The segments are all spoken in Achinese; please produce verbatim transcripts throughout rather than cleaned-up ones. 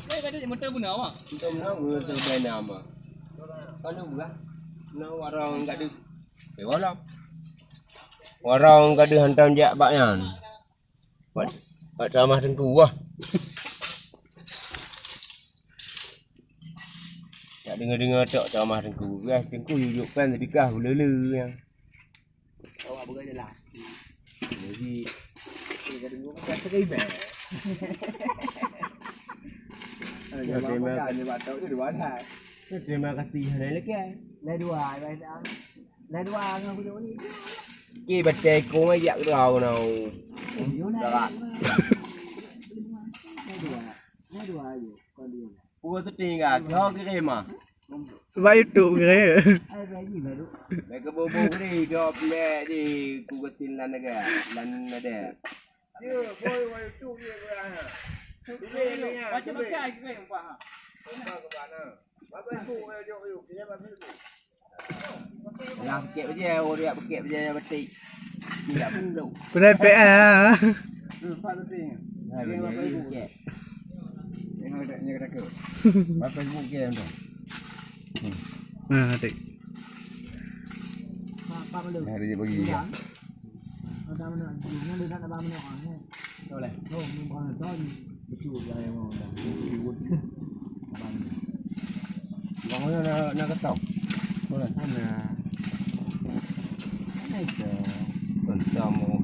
Saya kata motor guna awak. Motor guna, motor guna nama. Kalau bukan, na warang gadeuh. Eh, walau. Warang gadeuh hantam jak bak nyan. Wat, wat ceramah teungku wah. Tak dengar-dengar tak ceramah teungku. Biasa teungku yuk-yuk kan tadi kah ulele yang. Awak bukan jelas. Jadi, kita tunggu macam seribu. Ya, terima kasih. Dia batok tu dua dah. Terima kasih. Ada lagi, eh? Dah dua, dah dah. Dah dua dengan punya ni. Okey, batai kong aja kau nau. Darat. Dah dua. Dah dua aja. Kau dia. Pura teuting ka, keu kirim ah. Bak YouTube kirim. Ai bagi baru. Dah kebobo gede, dok lek di kugatin lan naga, lan nada. Ye, boy, wa YouTube ye, boy, ah. Macam makai kirim, Pak. Bapak ibu, wa jok yuk, kirim apa tu? Lah, pekek bajai, orang dia pekek bajai batik. Tidak perlu. Pernah pek ah. Hmm, empat lebih. Nah, bajai ni pekek. Tengok tak, tengok tak ke? Berapa ribu ke tu? Hmm. Nah, adik. Pak, Pak Malu. Nah, dia bagi. Ada mana? Mana dia nak abang mana? Boleh. Oh, memang ada. Betul dia yang mau dah. Bang mana nak nak ketok? Boleh. Mana? Mana itu? Ketok mau.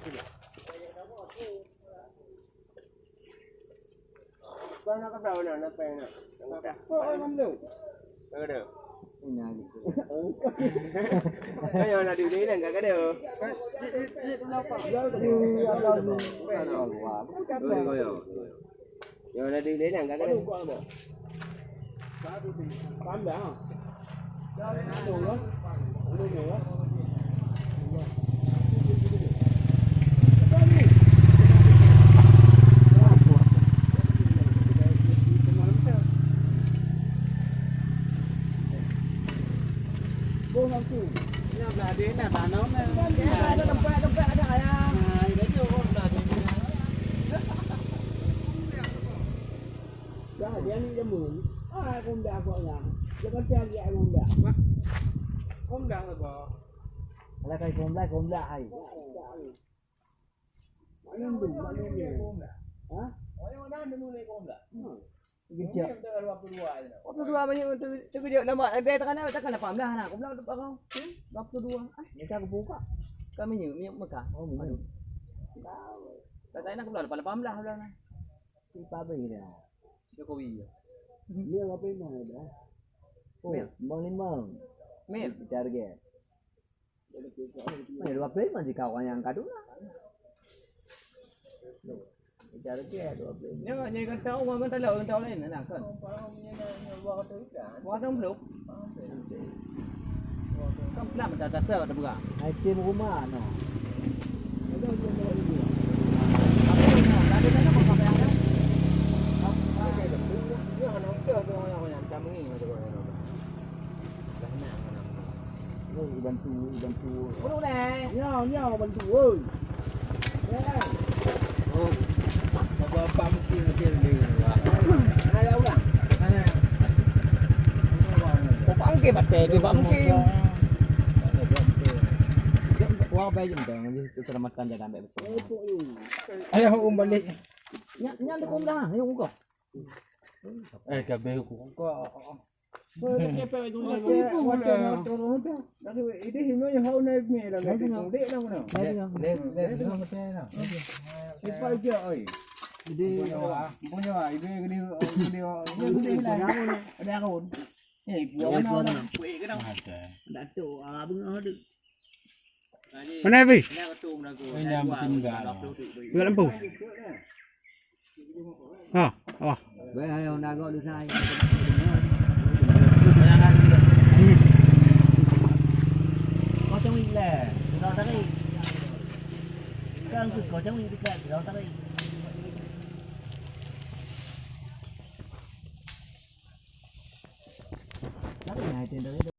Tidak. Kau nak kata mana? Nak apa nak? Nak kata? Oh, oh, mandum. Nak kata? Ina gitu. Kau yang nak duit ni kan kata. Boleh kau ya. Yang nak duit ni kan kata. Paham dah? Dah, dia ni jamun. Ah, konda kok ya. Dia kata dia konda. Konda apa? Kalau kai konda, konda ai. Mana tu? Mana ni? Ha? Mana ni konda? Hmm. Kejap. Dua puluh dua banyak tu, tu kejap nama dia tekan apa? Tekan lapan belas nak. Aku bilang tu bakal. Hmm? Dua puluh dua. Ah, ni aku buka. Kami ni minyak Mekah. Oh, minyak. Aduh. Kata nak aku bilang lapan belas bilang. Siapa beri dia? Jokowi. Dia apa memang ada? Oh, Mil. Bang Limang. Mil. Target. Ni dua puluh lima jika orang yang kaduna. Nyoe, nyoe kan tahu, kan tahu, kan tahu lain, nah, kan. Wah, dong belum. Kan pelan, tak, tak, tak, tak, tak. Hai, tim rumah, no. Bantu, bantu. Nyoe, nyoe, bantu, woi. Oh, bapak mungkin, mungkin ni. Ayo, ulang. Bapak mungkin, bapak mungkin. Wah, baik je, keselamatan jangan ambil betul. Ayo, um, balik. Nyan, nyan dia kong dah, nyan kong. Eh, kabeh kong kok. Mana, Bi? Buat lampu. Ha, wah. Weh, ayo, nak gok di sana. Kau cawik lah. Sudah tarik. Kan tu kau cawik dekat, sudah tarik. Tarik lah, itu tarik.